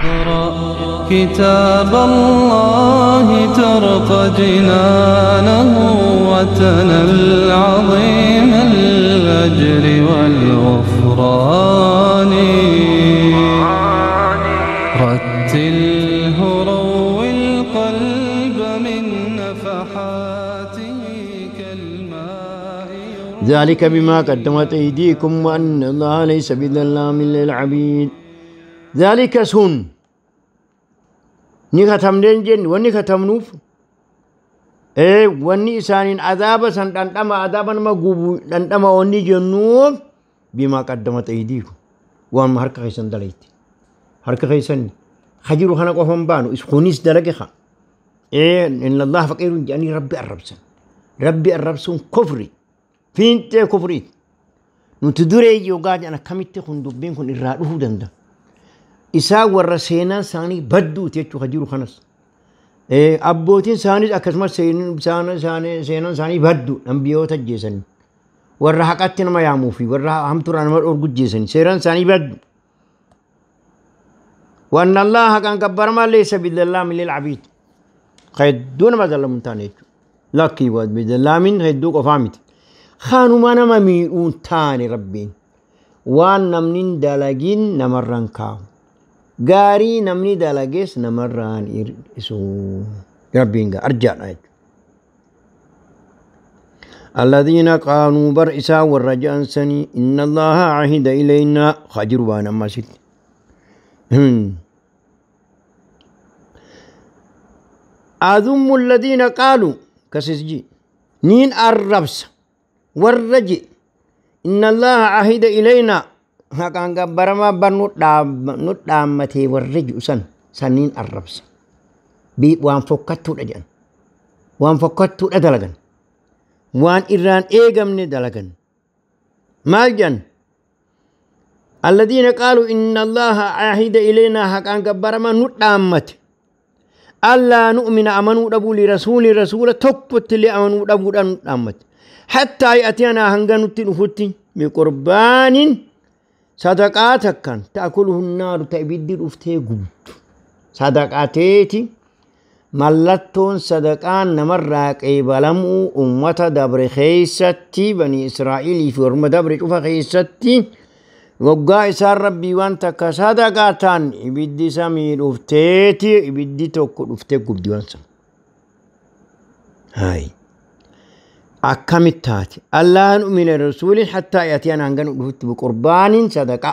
اقرأ كتاب الله ترق جنانه وتنل عظيم الأجر والغفران. رتله روي القلب من نفحاته كالماء. ذلك بما قدمت أيديكم وأن الله ليس بظلام للعبيد. ذلك سن ni katamneen jenni wanni katamnuuf wanni isaaniin adaaba san dhandhama adaaba nama gubu dhandhama wanni jennuuf bimaa qaddamat aydiikum waan harka keessan dalayti harka keessan hajiru kana qofan baanu kunis dalage ka inna allaha faqiirun jedhanii rabbi arrabsan. Rabbi arrabsuun kufri fiintee kufriiti. Nuti dureeyyi yogaa jedhan akkamitti kun dubbiin kun irraa dhufuu danda'a? Isaan warra seenaan isaanii badduuti jechuudha jiru kanas. Abbootiin isaaniis akkasumas seenaan isaanii baddu nabiyyoota ajjeesanii. Warra haqatti nama yaamuu fi warra hamturaa nama dhorgu ajjeesanii seeraan isaanii baddu. وأن الله كان كبر ما ليس بظلام للعبيد. hedduu nama zallamu hin taane jechuudha. Lakkii bidallaamin hedduu qofaa miti. Kanuma nama miidhuun taane rabbiin. Waan namni hin dalagin namarraan kaa'u. Gaarii namni dalages namarraan hir'isu. Rabbiin arjaadha jechuudha. الذين قالوا بر إسا والرجاء سني إن الله عهد إلينا خجر بانا ما ست. أذم الذين قالوا كسسجي نين الربس والرجي إن الله عهد إلينا هكان قبرما بر ندامتي والرجي سن سنين الربس بي وان فكتو دجان وان فكتو دلغن وان إيران إيغمني دلغن مالجن الذين قالوا إن الله عهد إلينا هكان قبرما ندامتي ألا نؤمن أمنوا أبو لرسول رسول تقبت لأمنوا أبو أمت حتى يأتينا هنغنو تنفتي بقربان صدقاتك كان تأكله النار تأبيد الأفتي قبت صدقاتي ملتون صدقان نمرك إبلمو أمة دبر خيستي بني إسرائيل في أرم دبر شوف خيستي وقا إسان ربي وانتك صدقاتان إبدي سمير أفتيتي إبدي توكل أفتي قبدي وانسا هاي أكمل تاتي الله نؤمن الرسول حتى يأتينا هنغن أفتي بقربان صدقة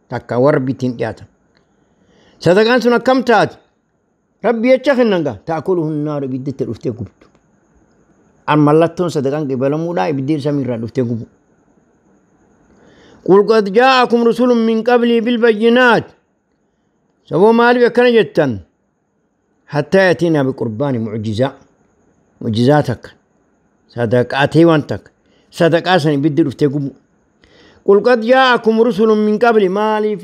تكا وربتين ياتا صدقان سنة كم تاتي ربي يتشخن نغا تأكله النار إبدي تلفتي قبدي أما اللتون صدقان قبل مولا إبدي سمير أفتي قبدي. قل قد جاءكم رسول من قبلي بالبينات سبو مالي وكان جتا حتى يأتينا بقربان معجزة معجزاتك صدقاتي وانتك صدقاتني بدي افتقم. قل قد جاءكم رسل من قبلي مالي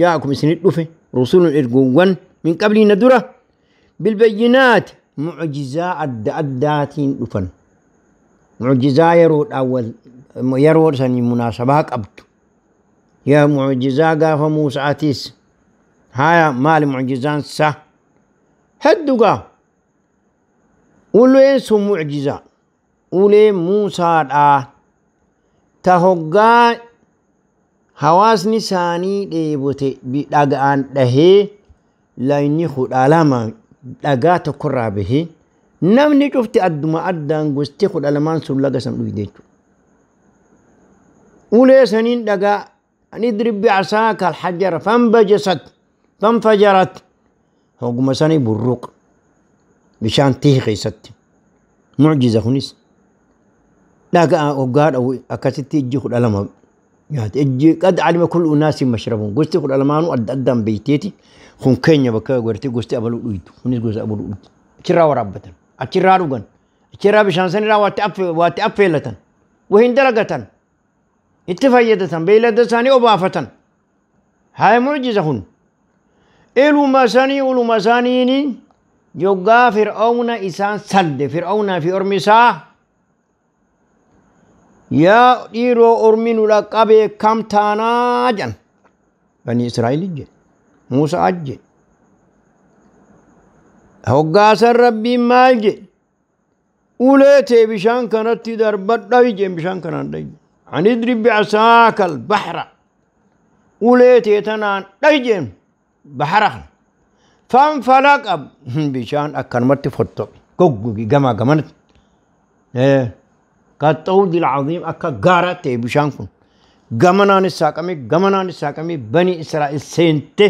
جاءكم سنة رسول إرجوان من قبلي ندرة بالبينات معجزات أداتين دفن معجزة يرود أول yeroo sanii munaasabaa qabdu yaa mucjizaa gaafa Muusaatis haya maali mucjizaan sa heddugaa uleen sun mucjizaa ulee Muusaadhaa ta hoggaa hawaasni isaanii dheebote dhagaan dhahee layni 12 dhagaa tokkorraa bahee namni cufti adduma addaan gosti 12 sun laga san dhuyde jechuudha. ulee saniin dhagaa an idrib bi'asaaka alhajara fanbajasat fanfajarat hogguma sanii burruq bishaan tihi keessatti mucjiza kunis dhagaa hoggaa dhawu akkasitti ijji 12 nyaate ijji qad alima kullu unaasin mashrabun gosti 12 adda addaan beeyteeti kun keenya bakka gartee gosti abaluu dhuytu kunis gosa abaluu dhuytu achirraa waraabbatan achirraa dhugan achirraa bishaan sanirraa waatti affeellatan wahin dalagatan itti fayyadatan beeylada isaanii obaafatan haa mucjiza kun iluma sanii uluma saniini yoggaa fir'aawna isaan salde fir'aawnaa fi ormi isaa yaa dhiiroo ormi nu dhaqqabee kam taanaa jedhan bani Israa'eliin jedhe. Muusaa ajje. Hoggaasan Rabbiin maal jedhe? Ulee tee bishaan kanatti darbadha jeen bishaan kanaan dhayi. An idrib bi'asaaka al-bahra. Ulee tee tanaan dhayi jeen bahara kana. Fanfalaqa bishaan akkanumatti fottoqe goggogi gamaa gamanatti. Kaxxawdi al-aziim akka gaara ta'e bishaan kun. Gamanaanis saaqamee gamanaanis saaqamee bani Israa'el seente.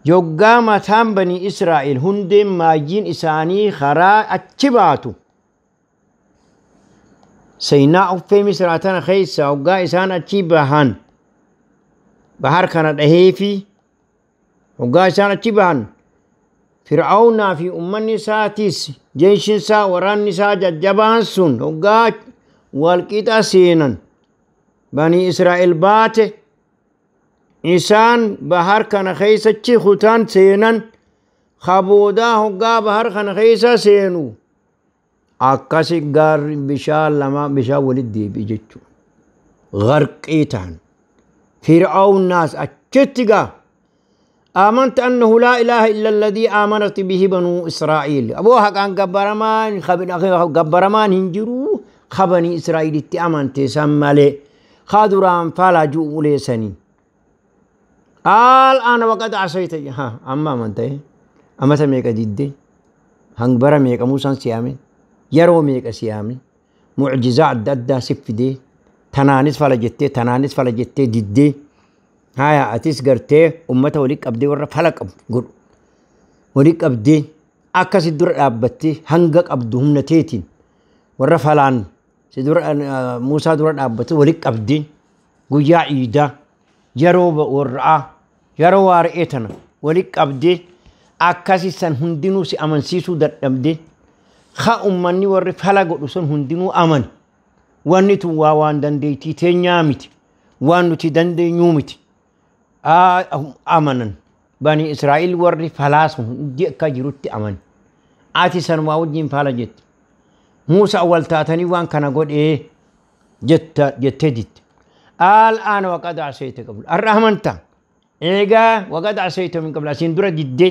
Yoggaa mataan bani Israa'el hundeen maayyiin isaanii karaa achi baatu. Seenaa uffee Misraa tana keessa hoggaa isaan achi bahan. Bahar kana dhaheefi hoggaa isaan achi bahan. Fir'aawnaa fi uummanni isaatis jeeshin isaa waraanni isaa jajjabaan sun hoggaa walqixa seenan. Bani Israa'el baate isaan bahar kana keessachi kutaan seenan kaboodaa hoggaa bahar kana keessa seenu akkasi gaarri bishaan lama bishaan walitti deebi'e jechuudha. Garqii ta'an Fir'aawnaas achitti gaa آمنت أنه لا إله إلا الذي آمنت به بنو إسرائيل. أبوها كان قبرمان قبرمان هنجرو خبني إسرائيل اتأمنت سمالي خادران فلا جوء ليسني. الآن وقد عصيت ها أما أمنت أما سميك جدي هنبرا ميك موسى سيامي يرو ميك سيامي معجزة عدد سفدي تنانس فلا جتي تنانس فلا جتي جدي هاي أتيس قرتي أمته وليك أبدي ورا فلك أب وليك أبدي أكاس الدر أبتي هنجك أبدهم نتيتين ورا فلان سدر موسى در أبتي وليك أبدي قيا عيدا يرو ورا يرو وارئتنا وليك أبدي أكاس سن هندينو سي أمن سيسو در أبدي خا أمني ورا فلك أسن هندينو أمن وانتو وان دنديتي تنيامتي وانتو دندي نيومتي أمنا بني إسرائيل ورّي فلاسهم دي كجروت أمن آتي سنوا وجين فلا جت موسى أول تاتني وان كان قد إيه جت جتدت الآن وقد عصيت قبل الرحمن تا إيجا وقد عصيت من قبل سندرة جدي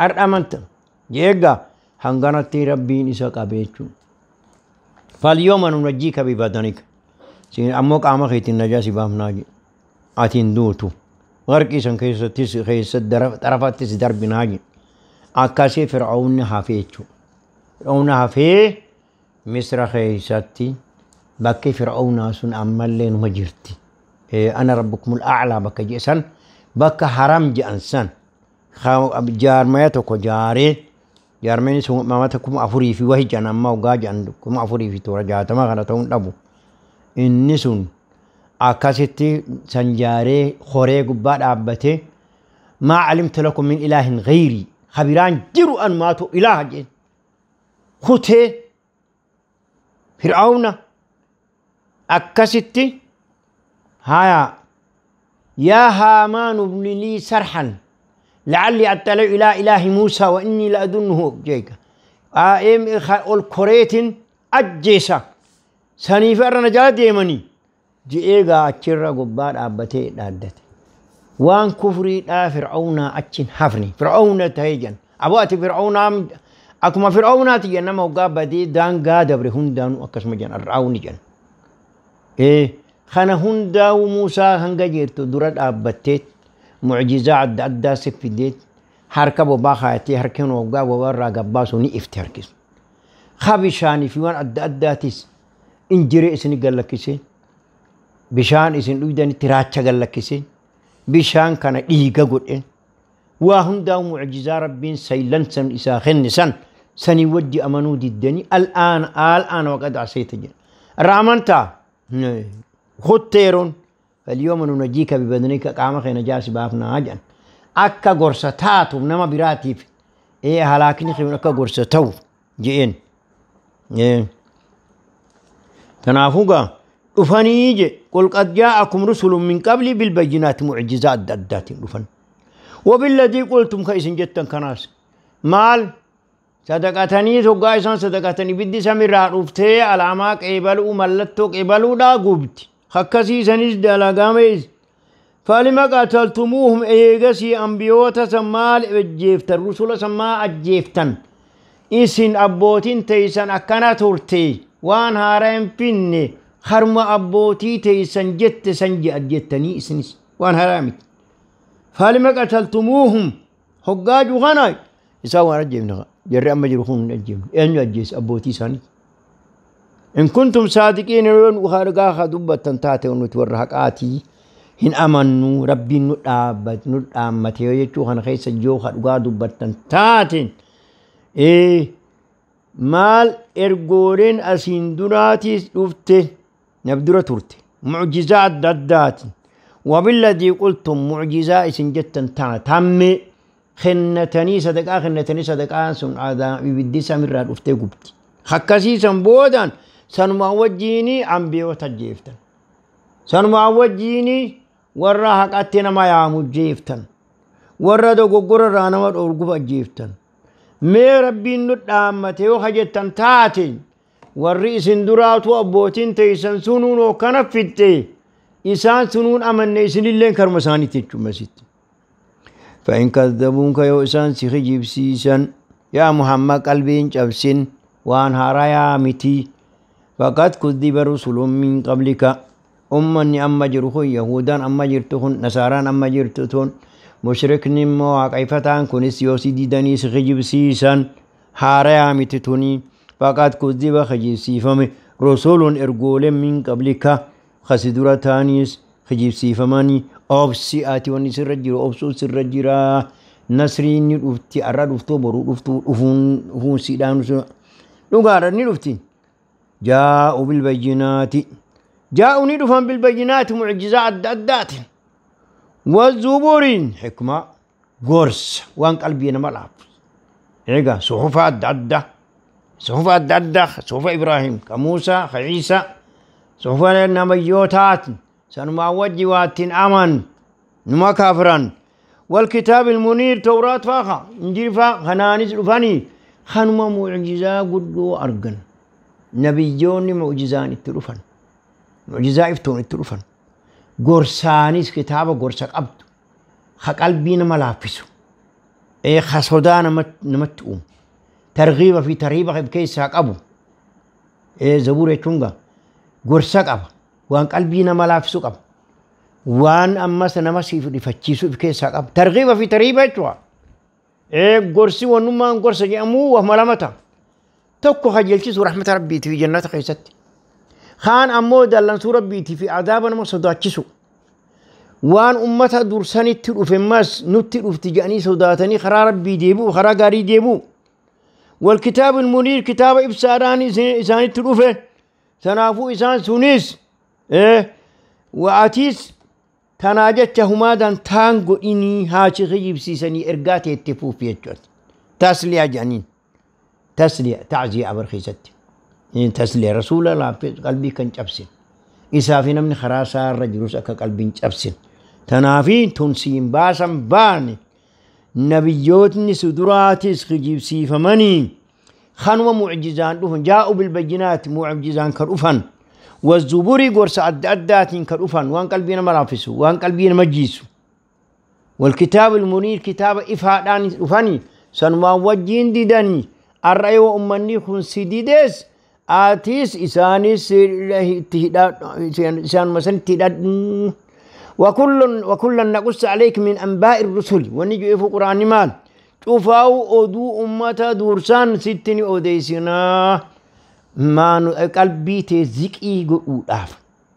الرحمن تا إيجا هنغنتي ربي نساك أبيتشو فاليوم ننجيك ببدنك سين أمك أمك النجاسة بامناجي أتين دوتو غرقي سن كيس تيس كيس درفات تيس درب ناجي أكاسي فرعون هافيتشو فرعون هافي مصر خيستي بكي فرعون سن أملين مجرتي أنا ربكم الأعلى بكي جيسان بكي حرام جانسان جار ما يتوكو جاري جار مين سو ما تكم أفوري في وهي جانا ما وجا عندكم أفوري في تورا جاتا ما غلطون أبو إني أكاستي سنجاري خوري قباد أبتي ما علمت لكم من إله غيري خبيران جرو أن ماتوا إله جين خوتي فرعون أكاستي هيا يا هامان ابن لي سرحا لعلي أطلع إلى إله موسى وإني لأظنه جيك أم الكوريت أجيسا سنيفر نجا ديمني جيغا أتشرا قبار أبتي دادت وان كفري لا فرعون أتشن حفني فرعون تهيجن أبواتي فرعون أكما فرعون تيجن نما وقابة دي دان قادة برهن دانو أكسم جن الرعون جن إيه خانا هن داو موسى هنگا جيرتو درد أبتيت معجزة عد عدا سفديت حركة بباخاتي حركة وقابة ورا قباسو ني افتركس خابشاني في وان عد عداتيس انجري اسني قال لك bishaan isin dhugdani tiraacha gallakkise bishaan kana dhiiga godhe waa hundaa mucjizaa rabbiin saylan san isaa kenne san sanii wajji amanuu diddanii al'aana al'aana waqad asayta jedha irraa amantaa kutteeroon فاليوم ننجيك ببدنك قام خينا جالس baafnaa jedhan akka gorsa taatuuf nama biraatiif ee halaakni kun akka gorsa ta'u je'een kanaafuu gaa dhufanii je قل قد جاءكم رسل من قبلي بالبينات معجزات أدات دفن وبالذي قلتم كيسن جتا كناس مال صدقتني توغايسان صدقتني بدي سمير رفتي علامة قبلو ملتو قبلو دا غبت خكسي سنيس دلاغاميز فلما قتلتموهم إيجاسي أنبيوتا سمال أجيفتن رسول سما أجيفتن إسن أبوتين تيسن أكنا تورتي وان هارين فيني خرم أبوتي تيسن جت سنجي أجيتني إسنس وان هرامت فلما قتلتموهم حقاج وغناي يساوي أجيبنا جري أما جرخون أجيبنا إنه أجيس أبوتي ساني إن كنتم صادقين وخارجا دبة تاتي ونتورهك آتي هن أمنوا ربي نتابت نتامت يجوا خن خيس جو خارجا دبة تاتي إيه مال إرجورين أسين دوناتي رفته نبدرة ترتي معجزات ددات وبالذي قلتم معجزات سنجتن تام خنتني صدقا خنتني صدقا سن عذا بدي سمر رفته قبتي خكسي سنبودان سنما وجيني عم بيوتجيفتن سنما وجيني وراها قتنا ما يامو جيفتن ورا دو غغور رانا ورغوب جيفتن مي ربي ندامته وخجتن تاتي والرئيس دراتو ابوتين تيسن سنون وكنفتي إنسان سنون أمن إسن اللين كرمساني تجمسيت فإن كذبونك يا إنسان سيخجيب سيسن يا محمد قلبين جبسن وان هارايا متي فقد كذب رسل من قبلك أمني أما جرخو يهودان أما جرتهن نصاران أما جرتهن مشركن مواقفتان كنس يوسي ديداني سخجيب سيسن هارايا متتوني فقد كذب خجيب سيفم رسول إرجول من قبلك خسدورة تانيس خجيب سيفماني أوبسي آتي وني سرجيرو أوبسو سرجيرا نصرين نفتي أراد أفتو برو أفتو أفون أفون سيدان نقارن نفتي جاءوا بالبينات جاءوا ندفن بالبينات معجزات دادات والزبور حكمة قرص وان قلبي ملعب إيجا صحف دادة صحف دادة صحف إبراهيم كموسى كعيسى صحف النبيوتات سنما وجوات أمن نما كافرا والكتاب المنير توراة فاخا إنجيل فاخا خنانيس رفاني خنما معجزة قدو أرجن نبيون معجزان التلفن معجزة إفتون التلفن قرصانيس كتابة قرصة قبض خقلبين ملافسو إيه خصودان نمتؤم ترغيبة في ترهيبة بكيس أبو إيه زبورة تونغا قرصة قب وان قلبين ملافسو قب وان أما سنمسي في فتشيسو بكيس قب ترغيبة في ترهيبة توا إيه قرصي ونما قرصة جأمو وملامتا tokko qajeelchisu rahmata rabbiitii fi jannata keessatti kaan ammoo dallansuu rabbiitii fi adaaba nama sodaachisu waan ummata dursanitti dhufe mas nutti dhufti jedhanii sodaatanii karaa rabbii deebi'u karaa gaarii deebi'u والكتاب المنير كتاب إبساران إساني تروفه سنافو إسان سونيس إيه وأتيس تناجتهما دان تانغو إني هاشي خجيب سيساني إرقاتي اتفو فيتشوت تسلية جانين تسلية تعزية أبرخيست تسلية رسول الله قلبي كان جبسن إسافينا من خراسة الرجل أكا قلبي جبسن تنافين تنسين باسم باني نبيوتني سدراتي خجيب سيفمني خنو معجزان لهم جاءوا بالبينات معجزان كرفن والزبور قرص أدات كرفن وان قلبينا مرافسو وان قلبينا مجيسو والكتاب المنير كتاب إفادان رفني سنما وجين ديداني الرأي وأمني خن سيديدس آتيس إساني إسان مثلا تهداد وكل نقص عليك من أنباء الرسل ونجي في قرآن مال شوفاو أدو أمتا دورسان ستني أوديسنا ما قلبي تزكي قول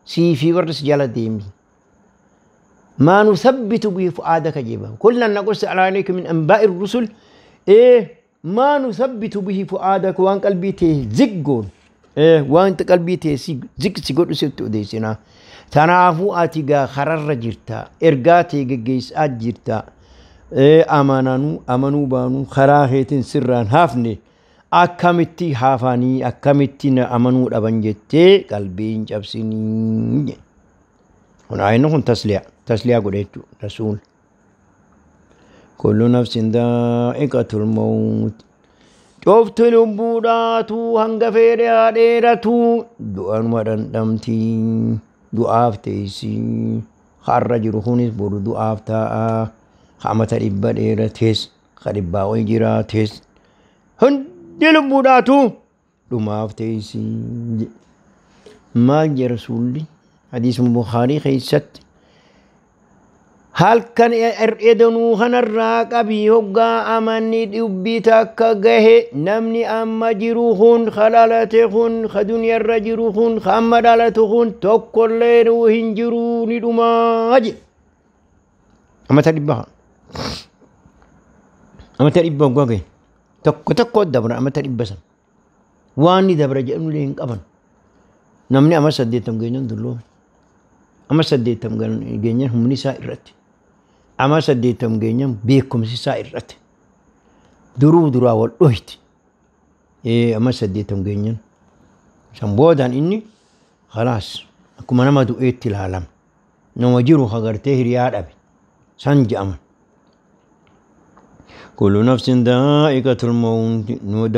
سيفي ورس جل ديمي ما نثبت به فؤادك جيبه كلنا نقص عليك من أنباء الرسل إيه ما نثبت به فؤادك وان قلبي تزكون إيه وان قلبي تزك سيقول ست أوديسنا تنافو أتيجا خرر جرتا إرجاتي جيس أجرتا إيه أمانانو أمانو بانو خراهتين سران هافني أكمتي هافاني أكمتي أمانو أبنجتي قلبين جبسيني هنا عينهم تسلية تسلية قريتو رسول كل نفس ذائقة الموت شفت لبوداتو هنغفيريا ديراتو دعان ودن دمتي دعاف تيسي Har'a jiru kunis boru du'aaf taa'a. Amata 100 dheerates, ka 100 ol jiraates, hundi lubbuudhaatu dhumaaf teessii. Maal jedha Rasuulli hadiisuma Bukaarii keessatti? Halkan edanuu kanarraa qabii hoggaa amanni dhibbi takka gahe, namni amma jiru kun, ka dhalate kun, ka duniyarra jiru kun, ka amma dhalatu kun tokkollee nuu hin jiru, ni dhumaa jedhe. Amata 100 kana. Amata 100 hoggaa gahe tokko tokko dabra amata 100 sana. Waan ni dabra jedhamullee hin qaban. Namni amma 80 geenyan dulloome. Amma 80 geenyan humni isaa irratti. Amma 80 geenyan beekumsi isaa irratti. Duruu duraa wal dhohiti. Amma 80 geenyan. San boodaan inni khalaas akkuma nama du'eetti ilaalama. Nama jiru hagartee hiriyaa dhabe. San je'ama. Kullu nafsin daa'iqatul mawt,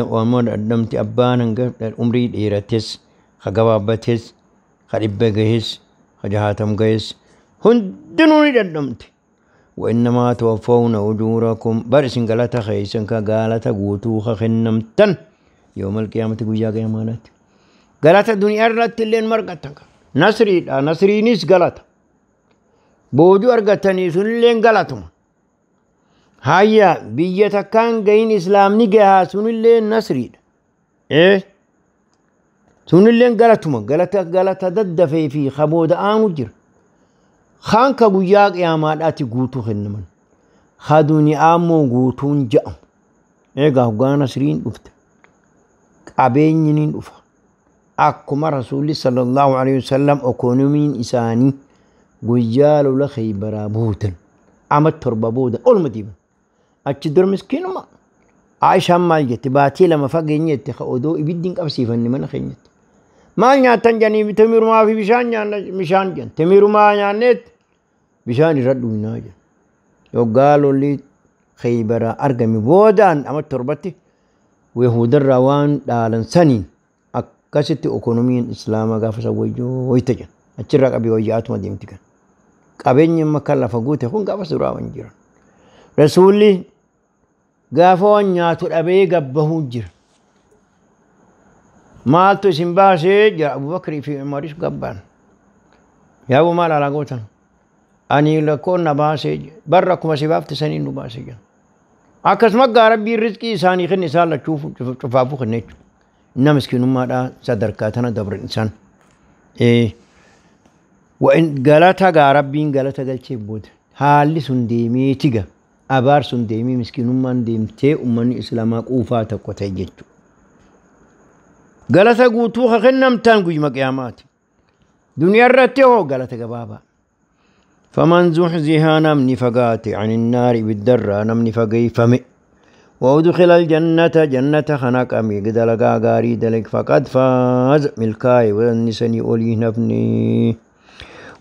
waan dhadhamti abbaan hanga umrii dheerates, ka gabaabbates, ka 100 gahes, ka 60 gahes, hundinuu ni dhadhamte. وإنما توفون أجوركم بر إسن galata keessan ka galata guutuu ka kennamtan يوم القيامة guyyaa qiyaamaadhaatti. Galata duniyaa irratti illee margattan nasriidha, nasriinis galata. Boojuu argatanii sunillee galatuma. Hayya biyya takkaan gahin islaamni gahaa sunillee nasriidha. Sunillee galatuma, galata galata daddafee fi kabooda aanu jira. Kaan ka guyyaa qiyaamaadhaatti guutuu kennaman. Ka duniyaa immoo guutuun je'amu. Egaa hoggaa nasriin dhufte, qabeenyi ni dhufa. Akkuma Rasuulli sallallahu alaihi wasallam okoonomiin isaanii guyyaa lola Khaybaraa boodan ama 7 booda olma deeman. Achi dura miskiinuma. Aishaan maal jette? Baatii 2 fageenyetti ka odoo ibiddi hin qabsiifanne mana keenyatti. Maal nyaattan jedhanii, temirumaa fi bishaan nyaanna bishaan jedhan. Temirumaa nyaanneet bishaan irra dhugnaa jedhan. Yoggaa lolli Khaybaraa argame boodaan ama 7tti Yahudarraa waan dhaalan saniin akkasitti okonomiin islaamaa gaafa san wayyoo wayita jedhan. Achirraa qabee wayyaa'atuma deemti kan. Qabeenyi amma kan lafa guute kun gaafa duraa waan jiran. Rasuulli gaafa waan nyaatu dhabee gabbahuu jira. Maaltu isin baasee jira? Abubakrii fi Umaris gabbaan. Yaaboo maal alaa gootan? Ani lakkoon na baasee, barra akkuma si baafte saniin nu baasee jira. Akkasuma gaa Rabbiin rizqii isaanii kenne, isaan lachuu cufaafuu kenne jechuudha. Inna miskiinummaadhaa sadarkaa tana dabran isaan. Galata gaa Rabbiin galata galchee booda haalli sun deemee tiga abaar sun deemee miskiinummaan deemtee uummanni islaamaa quufaa tokko ta'e jechuudha. Galata guutuu ka kennamtaan guyyuma qiyaamaati. Duniyaa irratti hoo galata gabaabaa. فمن زحزح namni fagaate عن النار ibiddarraa namni fageeffame وأدخل الجنة جنة خنقمي دلقا غاري دلق فقد فاز ملكاي ونسني أولي نفني.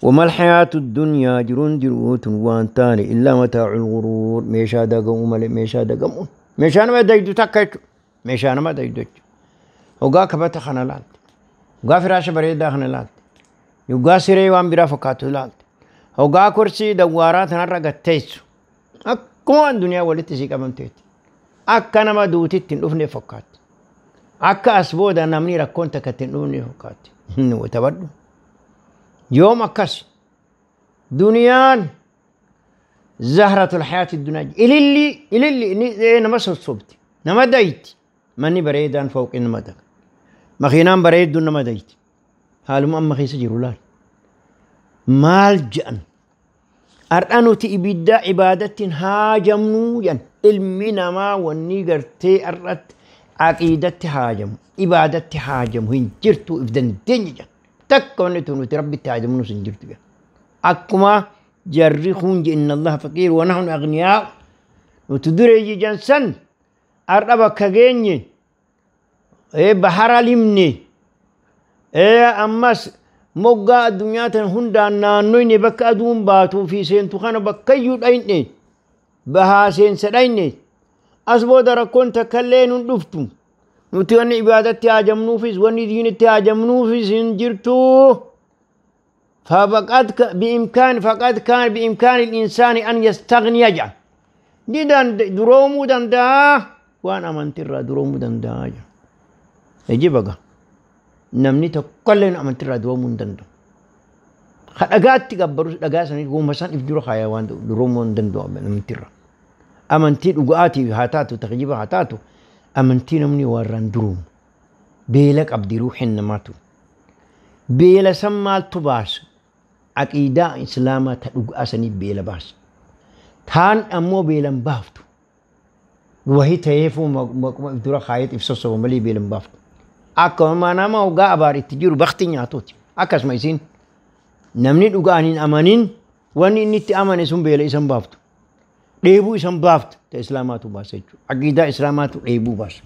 وما الحياة الدنيا jiruun jiruutu waan taane إلا متاع الغرور meeshaa dagamu malee, meeshaa dagamu, meeshaa nama daydu takka jechuudha, meeshaa nama daydu jechuudha. Hoggaa kabata kana laalte, hoggaa firaasha bareedaa kana laalte, hoggaa siree waan biraa fakkaatu laalte, hoggaa kursii dawwaaraa tanarra gatteessu, akkuma waan duniyaa walitti sii qabamteetti akka nama duutitti hin dhufne fakkaatti, akka as booda namni rakkoon takka itti hin dhufne fakkaatti. Inni taphadhu yoom akkas duniyaan زهرة الحياة الدنيا ililli ililli inni nama sossobti, nama dayti. Manni bareedaan fooqin nama daga, makiinaan bareedduun nama dayti. Haaluma amma keessa jiru laal. Maal je'an? Har'a nuti ibidda ibaadattiin haajamnuu jedhan. Ilmi namaa wanni gartee har'atti aqiidatti haajamu, ibaadatti haajamu hin jirtu, if dandeenye jedhan. Takka wanni tun nuti Rabbitti haajamnus hin jirtu jedhan. Akkuma jarri kun إن الله فقير ونحن أغنياء nuti dureeyyi jedhan san har'a bakka geenye bahara limne, ammas moggaa addunyaa tan hundaan naannoyne, bakka aduun baatuu fi seentu kana bakkayyuu dhayne, bahaa seensa dhayne, as booda rakkoon takkallee nun dhuftu, nuti wanni ibaadatti haajamnuufis wanni diinitti haajamnuufis hin jirtu. فقد بإمكان فقد كان بإمكان الإنسان أن يستغني يجعل دي دان درومو دان دا وأنا أمنتر درومو دان دا يجي بقى نمني تقلن أمنتر درومو دان دا خلقات تقبروا لقاسني يقوم مثلا يفجروا حيوان درومو دان دا أمنتر أمنتي وقاتي هاتاتو تخجيبها هاتاتو أمنتي نمني وران دروم بيلك أبدي روحي نماتو بيلا سمال تباس عقيدة إسلامة تدق أسني بيلا باس تان أمو بيلا بافتو وهي تيفو مقدرة خايت إفسوس وملي بيلا بافتو أكو ما نما وقع باري تجيرو بختي نعطوتي أكاس ما يسين نمني دقانين أمانين واني نتي أمان اسم بيلا اسم بافتو ديبو اسم بافت تإسلاماتو باس عقيدة إسلاماتو ديبو باس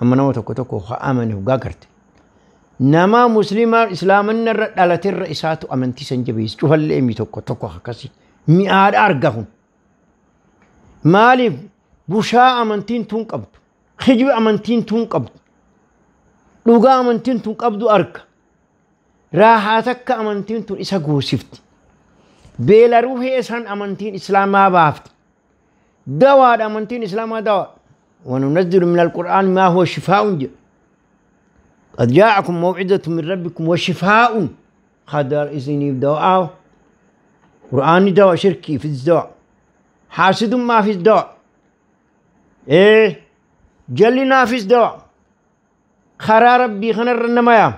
أما نما تكو تكو خا أمنه وقا نما مسلمة إسلام النر على الرئيسات أمنتي سنجبيس شوف اللي أمي توكو توكو خكسي مئات أرجهم مالي بوشا أمنتين تون قبض خجو أمنتين تون قبض لغة أمنتين تون قبض أرك راحتك أمنتين تون إسا قوسفت بيلا روحي إسان أمنتين إسلام ما بافت دواء أمنتين إسلام ما دواء وننزل من القرآن ما هو شفاء جد قد جاءكم موعظة من ربكم وشفاء خدر إذن دواء قرآن دواء شركي في الدواء حاسد ما في الدواء إيه جلنا في الدواء خرا ربي خنر النمايا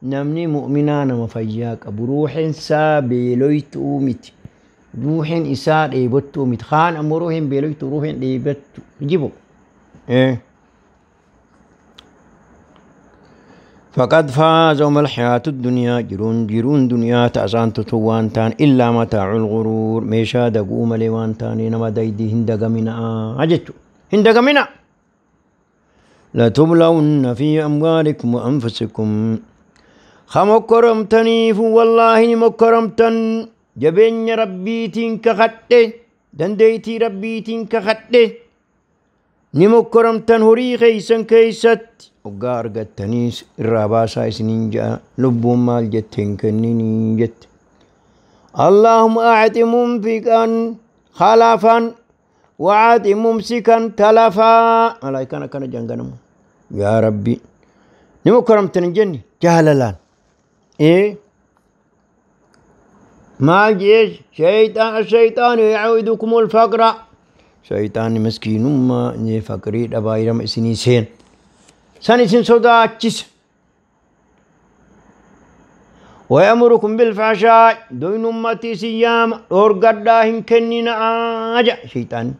نمني مؤمنان مفياك أبو روح سابيلويت أومت روح إسار إيبت أومت خان أم روح بيلويت روح إيبت جيبو إيه فقد فاز وما الحياة الدنيا جرون جرون دنيا تأسان تتوان تان إلا متاع الغرور ميشا دقوم لوان تاني نما دايدي هندق منا عجتو هندق منا لتبلون في أموالكم وأنفسكم خمكرمتني والله مكرمتن جبين ربي تنك خده دنديتي ربي تنك خده نمكرمتن هري خيسن كيست وقار قتنيس الراباسا سنين جاء لبو مال جتن كنيني جت اللهم أعط ممسكا خلفا وأعط ممسكا تلفا ملايكانا كان جنغنم يا ربي نمكرمتن جني جهللان إيه ما جيش شيطان الشيطان يعودكم الفقر شيطان مسكين ما فقري دبايرم سنين سين سنسين صداچس ويأمركم بالفحشاء دون أمتي سيام أورغدا هنكننا آجا شيطان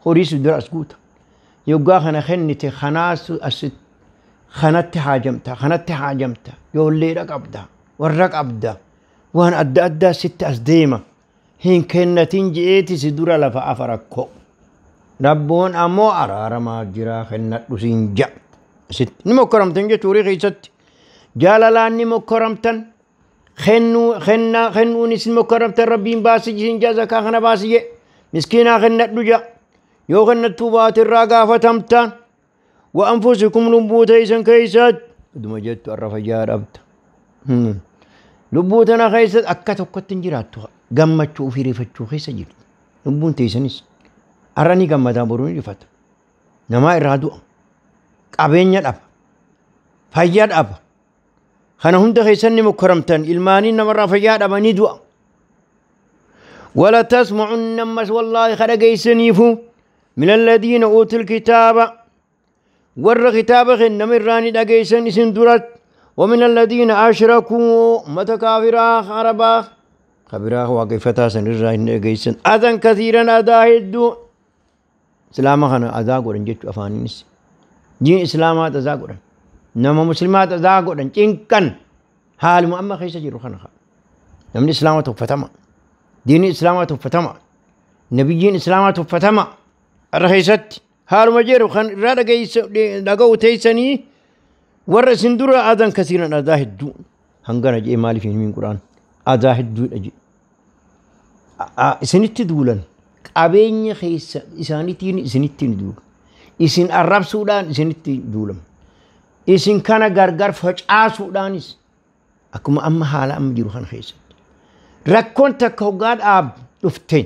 خريس در أسكوت يوغا خنا خنتي خناس أست خنت حاجمتا خنت حاجمتا يولي رقبدا ورقبدا وان أدى أدى ست أسديمة هنكنتين جئتي سدورا لفا أفركو ربون أمو أرار ما جرا خنت لسين جا ست نمو كرمتن جا توري خيست جالالان نمو كرمتن خنو خنا خنو نسن مكرمتن ربين باسي جسن جا زكا خنا باسي مسكينا خنت لجا يو خنت توبات الراقا فتمتن وأنفسكم لبوتيسن كيست دم جت الرفجار أبت لبوتنا خيست أكتو كتن جراتو قمتشو في رفتشو خيس جرت لبون تيسنس أراني قمتا بروني رفت نما إرادو qabeenya dhaba fayyaa dhaba kana hunda keessanni mukkaramtan ilmaanii namarraa fayyaa dhabanii du'a wala tasma'unna ammas wallaahi ka dhageessaniifu min alladhiina uutul kitaaba warra kitaaba kenname irraa ni dhageessan isin durat ومن الذين أشركوا أمة كافرة عربا خبرا واقفتا سنرى إن أذى كثيرا أذى هدو سلامة خنا أذى قرن جت أفانينس دين إسلامات أذى قرن نما مسلمات أذى قرن إنكن حال مؤمن خيسة جرو خنا خا نمن إسلامات فتما دين إسلامات فتما نبيين إسلامات فتما الرخيصت حال مجرو خن رأى جيس لقوا تيسني ورا سندورة أذان كثيرا أذى هدو هنغنا جي مالي في من القرآن أذى هدو أجي إسنتي دولن qabeenya keessa isaaniitiin isinittiin duula isin arrabsuudhaan isinitti duulama isin kana gargar facaasuudhaanis akkuma amma haala amma jiru kana keessatti Rakkoon takka hoggaa dhaab dhufte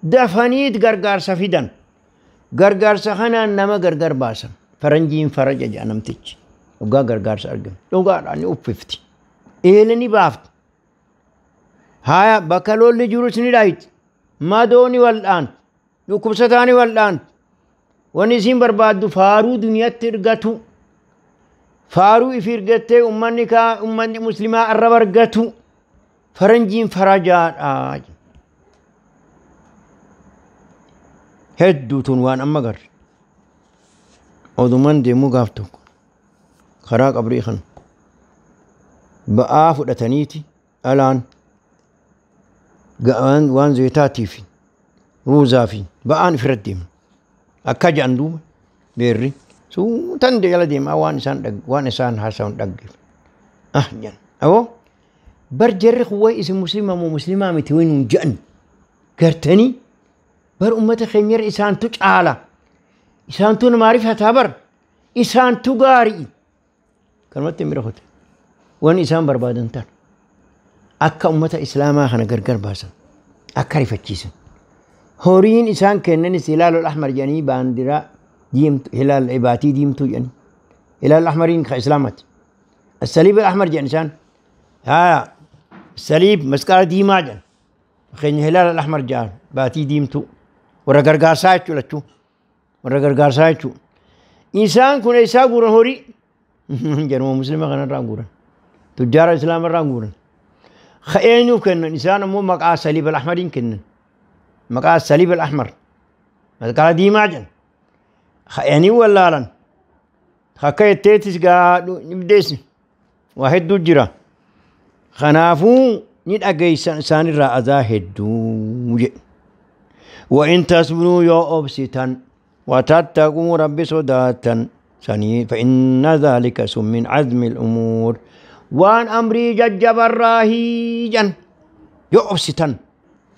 dafaniit gargaarsa fidan. Gargaarsa kanaan nama gargar baasan. Faranjiin faraja jedha namtichi. Hoggaa gargaarsa argame. Dhugaadhaan ni uffifti. Eela ni baafti. Haya bakka lolli jirus ni dhaayiti. Madoo ni wal'aanti. Dhukkubsataa ni wal'aanti. Wanni isiin barbaaddu faaruu duniyaatti ergatu. Faaruu ifi ergattee ummanni kaa ummanni muslimaa arraba argatu. Faranjiin farajaadha. Hedduu tun waan amma garre. Oduman deemuu gaaf tokko karaa qabrii kana ba'aa fudhataniiti dhalaan waan zeetaatii fi ruuzaa fi ba'aan ofirra deema. Akka jedhan duuba beerri suutan jala deemaa waan isaan haasa'an dhaggeef. Ah jedhan awoo bar jarri kuwwee isin musliima moo musliimaa miti wayi nuun jedhan gartanii bar ummata keenyarra isaantu caala. Isaantu nama ariifataa bar isaantu gaarii. Kanumatti hin bira Wanni isaan barbaadan tan akka ummata islaamaa kana gargar baasan akka rifachiisan. Horiin isaan kennanis hilaalul ahmar jedhanii baandiraa diimtuu hilaal baatii diimtuu jedhanii. Hilaal ahmariin ka islaamati. Saliib ahmar jedhan isaan. Haa saliib masqala diimaa jedhan. Keenya hilaal ahmar jedhan baatii diimtuu. Warra gargaarsaa jechuudha lachuu. Warra gargaarsaa jechuudha. Isaan kun eessaa guuran horii? Jedhuma muslima kanarraa guuran. Tujjaara islaamarraa guuran. Eenyuuf kennan? Isaan ammoo maqaa saliib al-ahmariin kennan. Maqaa saliib al-ahmar. Masqala diimaa jedhan. Eenyuu wallaalan. Akka jetteetis gaa dhibdeessi. Waa hedduu jira. Kanaafuu ni dhageessan isaanirraa azaa hedduu jedhe. وإن تصبروا يا أبسطا وتتقوا رب صداتا فإن ذلك من عزم الأمور وان أمري ججب الراهيجا يا أبسطا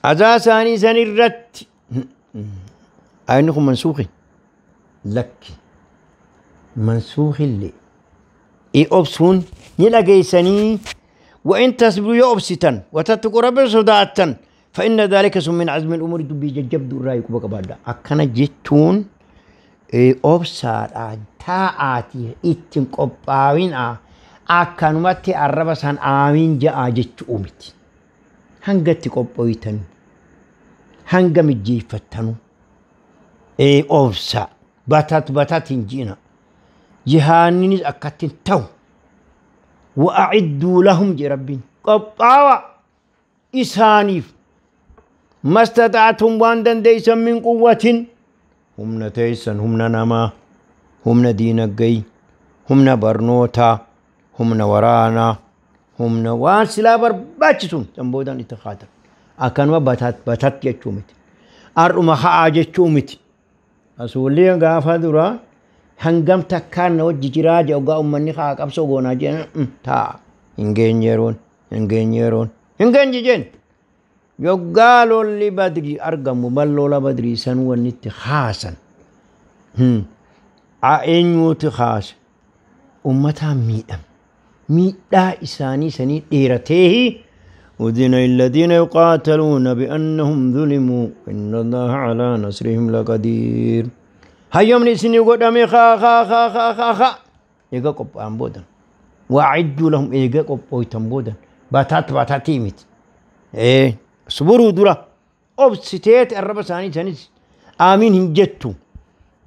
أذا ساني ساني الرت أينكم منسوخ لك منسوخ اللي إي أبسون نلاقي سني وإن تصبروا يا أبسطا وتتقوا رب صداتا فإن ذلك من عزم الأمور دبي ججب الرأي كبك بعد أكنا جتون أبصار تاعتي إتم قباوين أكنواتي الربصان آمين جاء جت أمتي هنجتي قبويتن هنجم الجيفتنو أبصار باتات باتات جينا جهانين أكتن تو وأعدوا لهم جربين قباوا إسانيف ما استطعتم وان دنديسا من قوة هم نتيسا هم نما هم ندينقي هم نبرنوتا هم نورانا هم نوان سلا برباچسون تنبودان اتخاطر اكنوا باتات باتات جچومت ارما خا جچومت اسولي غافا درا هنگم تكان وجي جراج اوغا امني خا قبسو غونا جن تا انجنيرون انجنيرون انجنجين Yoggaa lolli badrii argamu ballola badrii san wanni itti haasan. Eenyuuti haasa? Uummataan miidhame. Miidhaa isaanii sanii dheeratee أذن الذين يقاتلون بأنهم ظلموا إن الله على نصرهم لقدير. هيوم نسني قدامي خا خا خا خا خا خا إيجا قب بودا وأعدوا لهم إيجا قب بودا باتات باتاتيمت إيه صبروا درا أبسطيت الرب ثاني ثاني آمين هنجتو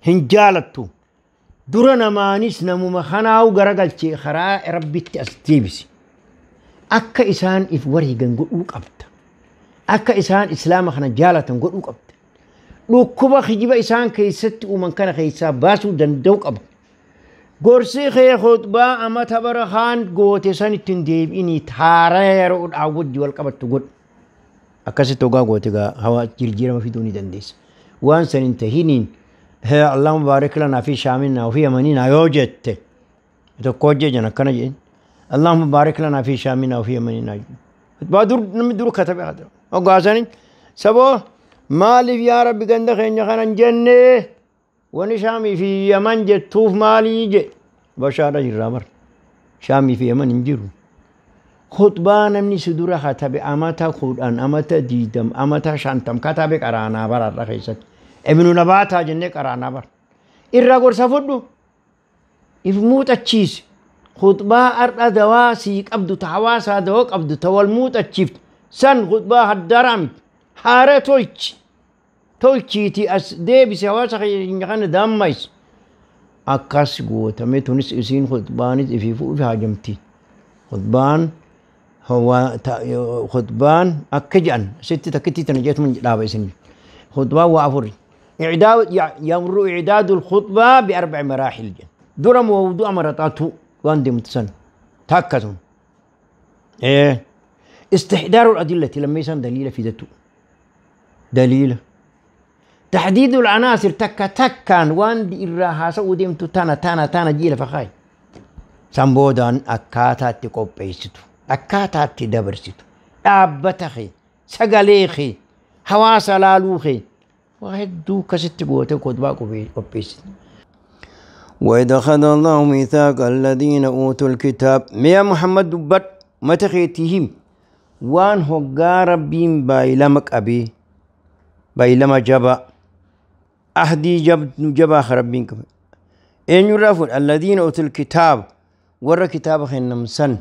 هنجالتو درا نمانيس نمو مخناو غرقلتي خرا ربي تأستيبسي أكا إسان إف ورهيغن قلوك أبتا أكا إسان إسلام خنا جالة قلوك أبتا لو خجيب إسان كيست ومن كان خيسا باسو دندوك أبتا قرسي خي خطبة أما تبرخان قوتي سان تنديب إني تارير أعود والقبط تقول أكاسي توقع قوتي هوا جرجير ما في دوني دنديس وان سننتهينين هي اللهم بارك لنا في شامنا وفي يمننا يوجدت تقوجي جنا كان جين اللهم بارك لنا في شامنا وفي يمننا بدور ندور كتب هذا وقاسني سبو مالي يا رب عندك إن خنا جنة ونشامي في يمن جتوف مالي جي بشارة جرامر شامي في يمن انجرو Khutbaa namni si dura katabe amata 10 amata 20 amata 50 katabe qaraanaa bara irra keessatti. Ibnu Nabaataa jennee qaraanaa bara. Irraa gorsa fudhu. If muuxachiisi. Khutbaa har'a dawaa sii qabdu ta hawaasaa dawaa qabdu ta wal muuxachiiftu san khutbaa haddaraa miti. Haara tolchi. Tolchiitii as deebise hawaasa keenya kana daammaysi. Akkas gootame tunis isiin khutbaanis ifiifuu ifi haajamti. Khutbaan khutbaan akka jedhan sitti takkitti tana jeetuma dhaaba isin. Khutbaan waa afuri. يمر إعداد الخطبة بأربع مراحل. درا موضوع مرتاتو وان دمت سن تاكتون. إيه استحضار الأدلة لما يسان دليل في ذاته دليل. تحديد العناصر تكا تكان وان دي إراها سوديمتو تانا تانا تانا جيل فخاي. سامبودان أكاتا تقوبيستو أكاتا تدبرستو أبتخي سقاليخي حواسا لالوخي وهدو كست قوتي كتبا قبيست. وإذ أخذ الله ميثاق الذين أوتوا الكتاب يا محمد دبت ما تخيتهم وان هقا ربين بايلمك أبي بايلما جبا أهدي جب جبا خربينكم إن يرافون الذين أوتوا الكتاب ورا كتاب خنم سن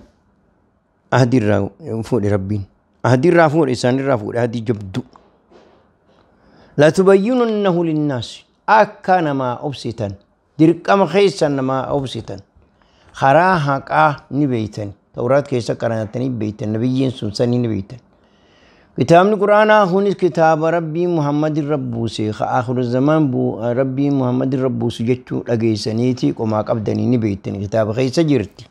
أهدي الرافون ربين أهدي الرافون إنسان الرافون أهدي جبدو لا تبيننه للناس أكان ما أبسطا درقم خيسا ما أبسطا خراها كا نبيتا توراة كيسا قرانتني بيتا نبيين سنسني نبيتا كتاب القرآن هون كتاب ربي محمد الربوسي آخر الزمان بو ربي محمد الربوسي جتو لقيسنيتي وما قبدني نبيتني كتاب خيسا جرتي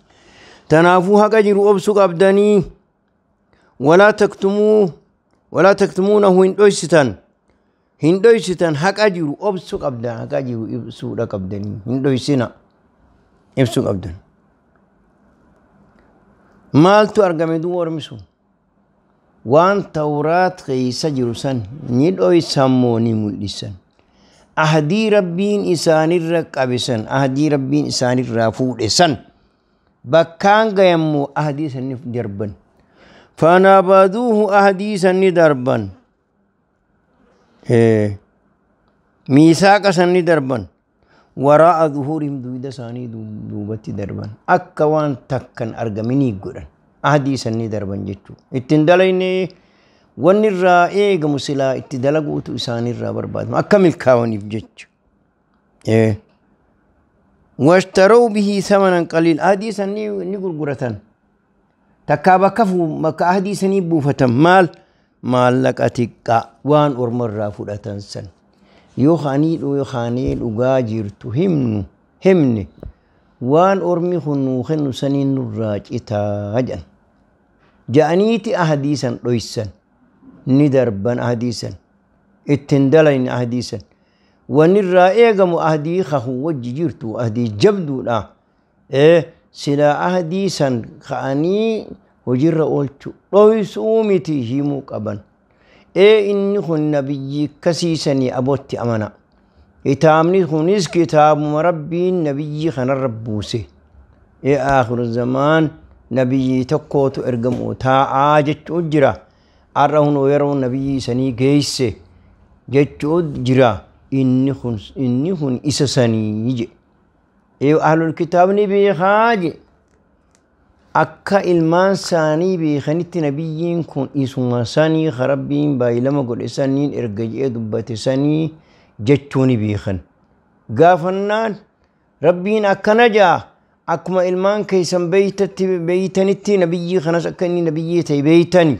تنافوها كجر أبسو قبدني ولا تكتموه ولا تكتمونه إن أيستن هندويستان حق أجرو أبسو قبدان حق أجرو إبسو رقبدني هندويسنا إبسو قبدان مالتو أرقمدو ورمسو وان توراة خيسا جرسان ندوي سموني ملسان أهدي ربين إسان الرقبسان أهدي ربين إسان الرافودسان بكان قيمو أهدي سن دربا فنبذوه أهدي سن دربا ميثاق سن دربا وراء ظهورهم دويدا ساني دوبتي دربا أكوان تكن أرقمني قرن أهدي سني دربا جتو اتندليني ونرى إيغ مسلا اتدلقوتو إساني الرا برباد أكمل كاوني بجتو إيه واشتروا به ثمنا قليل أهدي سني نقول قرتان تكابا كفو مكا أهدي سني بوفة مال مال لك أتكا وان أرمر فودتان سن يوخاني ويوخاني الأجاجر تهمنو همني وان أرمي خنو خنو سنين الراج إتاجا جانيتي أحاديثا رئيسا ندربا أحاديثا اتندلين أحاديثا ونرى أهدي خهو وججرتو أهدي جبدو لا إيه سلا أحاديثا خاني وجر أولتو رئيسو متي هيمو قبا إيه إنه النبي كسيسني أبوتي أمنا كتابني خنيس كتاب مربي النبي خن الربوسي إيه آخر الزمان نبي تكوت إرقمو تا عاجت أجرة أرهن ويرون نبي سني جيس جت أجرة إني خن إسا سني يجي إيه أهل الكتاب نبي خاج أكا إلمان ساني بخنت نبيين كون إسما ساني خربين بايلما قل إسانين إرقجي دبت ساني جتوني بيخن قافنان ربين أكا نجا أكما إلمان كيسن بيتنتي نبيي خنس أكني نبيي تي بيتني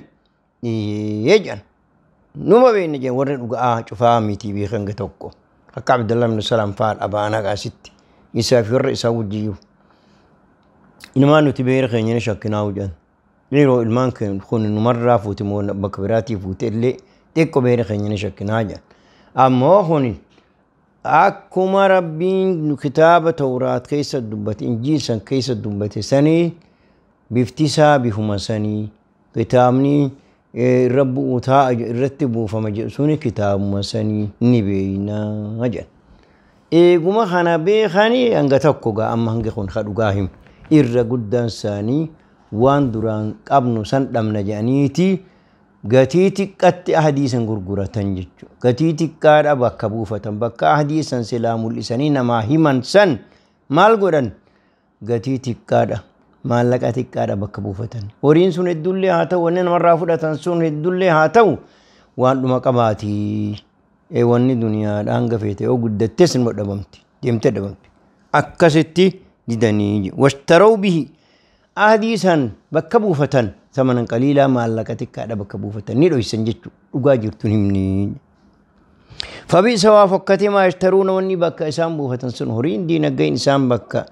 يجن نما بين نجا ورن وقا شفامي تي بيخن قتوكو أكا عبد الله بن سلام فار أبانا قاستي يسافر يساو جيو إنما نتبير خيني شكناو جن ليرو إلمان كن خون نمرة فوتمون بكبراتي فوت اللي تكو بير خيني شكنا جن أما خوني أكما ربين كتاب توراة كيس الدبت إنجيل سن كيس الدبت سني بافتسا بهما سني كتابني رب وتا رتبوا فما جئسوني كتاب ما سني نبينا أجل إيقما خنا بيخاني أنغا تكوغا أما هنغي خون خدوغاهم إرى قدان ساني Waan duraan qabnu san dhabna jedhaniiti gatii xiqqatti ahdii san gurguratan jechuudha. Gatii xiqqaadha bakka buufatan. Bakka ahdii san silaa mul'isanii namaa himan san maal godhan? Gatii xiqqaadha. Maallaqa xiqqaadha bakka buufatan. Horiin sun hedduullee haa ta'u, wanni namarraa fudhatan sun hedduullee haa ta'u, waan dhuma qabaatii. Wanni duniyaadhaan hanga feete yoo guddattes ni dhabamti. Deemtee dhabamti. Akkasitti didanii. Washtaraw bihi. Ahdii san bakka buufatan samanan qaliilaa maallaqa xiqqaadha bakka buufatan ni dhoysan jechuudha. Dhugaa jirtu himni. Fabiisa waa fokkatee maa yashtaruuna wanni bakka isaan buufatan sun horiin diinagdeen isaan bakka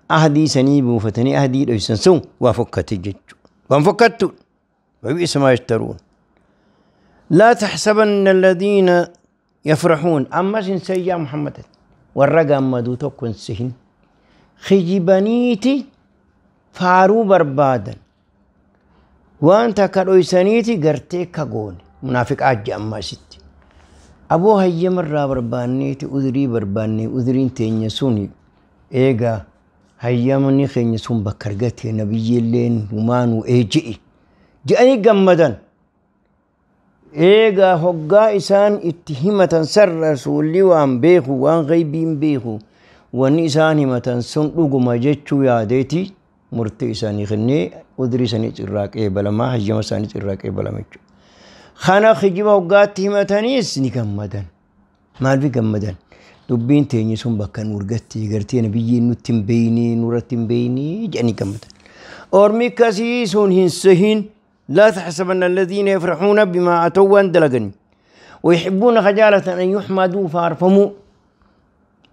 ahdii sanii buufatanii ahdii dhoysan sun waa fokkate jechuudha. Waan fokkattu. Fabiisa maa yashtaruun. Laa taxsabanna alladhiina yafraxuun ammas hin sayyaa Muhammad warra gammaduu tokko hin sihin. Kijibaniiti faaruu barbaadan waan takka dhoysaniiti gartee ka goone munaafiqaa ajja amma asitti. Aboo hayyamarraa barbaanneeti udrii barbaannee udriin teenya suni eegaa hayyamni keenya sun bakka argate nabiyyiilleen humaanuu eeji'i jedhanii gammadan. Eegaa hoggaa isaan itti himatan san rasuulli waan beeku waan ghaybiin beeku wanni isaan himatan sun dhuguma jechuu yaadeeti murtee isaanii kennee udrii isaanii irraa qeebalamaa hayyama isaanii irraa qeebalama jechuudha. Kana kijiba hoggaatti himataniis ni gammadan. Maaliif gammadan? Dubbiin teenye sun bakka nu argatte gartee nabiyyiin nutti hin beeynee nurratti hin beeynee jedhanii gammadan. Ormi akkasii sun hin sehin laa taxsabanna alladhiina yafraxuuna bimaa ataw waan dalagani. ويحبون خجالة أن يحمدوا فارفموا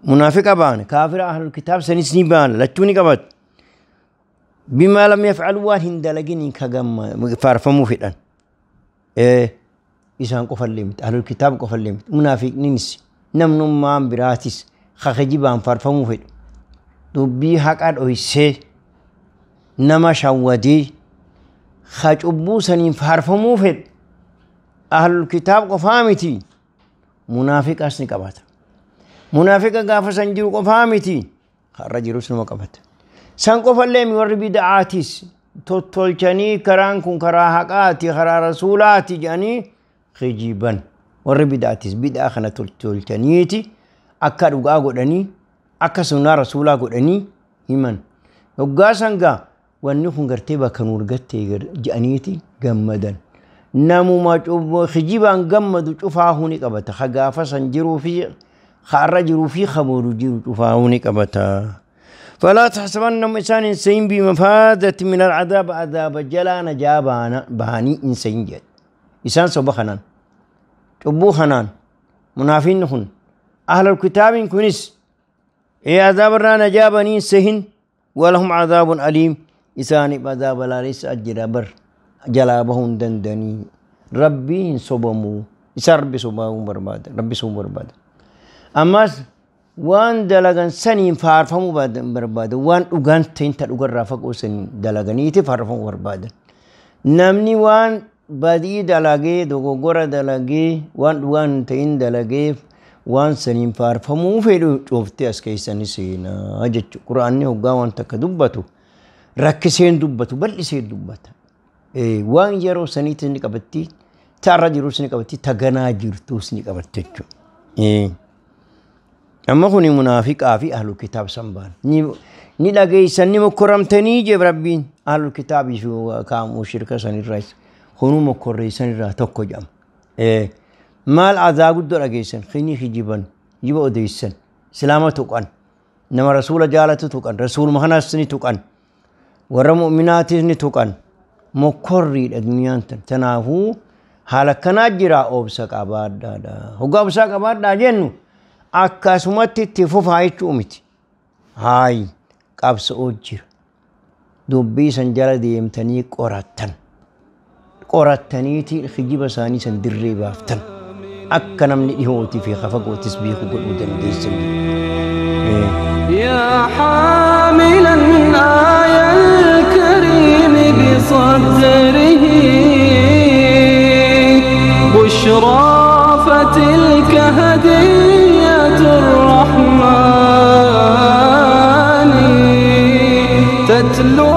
منافق بان كافر أهل الكتاب سنسني بان لتوني قبت بما لم يفعلوا هندلقني كجم فارفموا في الآن إيه إسان قفل ليمت أهل الكتاب قفل ليمت منافق ننس نمن ما براتس خخجبان فارفموا في دبي حق أويسه نما شودي خج أبو سنين فارفموا في أهل الكتاب قفامتي منافق أسني قبات منافق قاف سنجر قفامتي خرج رسل مقبات سان قفل لهم ور بدعاتيس تولچني كران كن كرا حقاتي خرا رسولاتي جاني خجيبا ور بدعاتيس بدعة خنا تولچنيتي أكا دغا غدني أكا سنة رسولا غدني هيمن وغا سانغا wanni kun gartee bakka nu argatte jedhaniiti gammadan. Namuma kijibaan gammadu cufaahuu ni qabata. Ka gaafa san jiruu fi har'a jiruu fi kaboru jiru cufaahuu ni qabata. فلا تحسبنهم إنسان إنسان بمفادة من العذاب عذاب جلا نجا باني إنسان جد. إنسان صبح خنان شبو خنان منافين خن أهل الكتاب كنس إيه عذاب الرانا جابني سهن ولهم عذاب أليم. إنسان عذاب لا ليس أجر بر جلابهم دندني ربي صبمو إنسان ربي صبمو برباد ربي صبمو برباد. أما waan dalagan saniin faarfamuu barbaada waan dhugaan ta'in ta dhugarraa fagoo saniin dalaganiiti faarfamuu barbaadan. Namni waan badii dalagee dogoggora dalagee waan dhugaan ta'in dalagee waan saniin faarfamuu fedhu cooftee as keessanii seenaa jechuudha. Quraanni hoggaa waan takka dubbatu rakkiseen dubbatu bal'iseen dubbata. Waan yeroo saniitis ni qabatti taarra jirus ni qabatti taganaa jirtus ni qabatti jechuudha. Amma kuni munaafiqaa fi ahlul kitaab san baan. Ni dhageessan ni mokkoramtanii jee Rabbiin ahlul kitaabii fi kaamuu shirka sanirraa kunuu mokkorreessan irraa tokko jedhama. Maal azaa guddoo dhageessan kini kijiban jiba odeessan islaama tuqan nama rasuula jaalatu tuqan rasuuluma kanaas ni tuqan warra mu'minaatis ni tuqan mokkorriidha duniyaan tan. Tanaafuu haala akkanaa jira obsa qabaadhaadha. Hoggaa obsaa qabaadhaa jennu akkasumatti itti fufaa jechuu miti. Haayi qabsa'oo jira. Dubbii san jala deemtanii qorattan. Qorattaniiti kijiba isaanii san dirree baaftan. Akka namni dhihootii fi fagootis beeku godhuu dandeessan. يا حاملا آية الكريم بصدره بشرى فتلك هدية الرحمن تتلو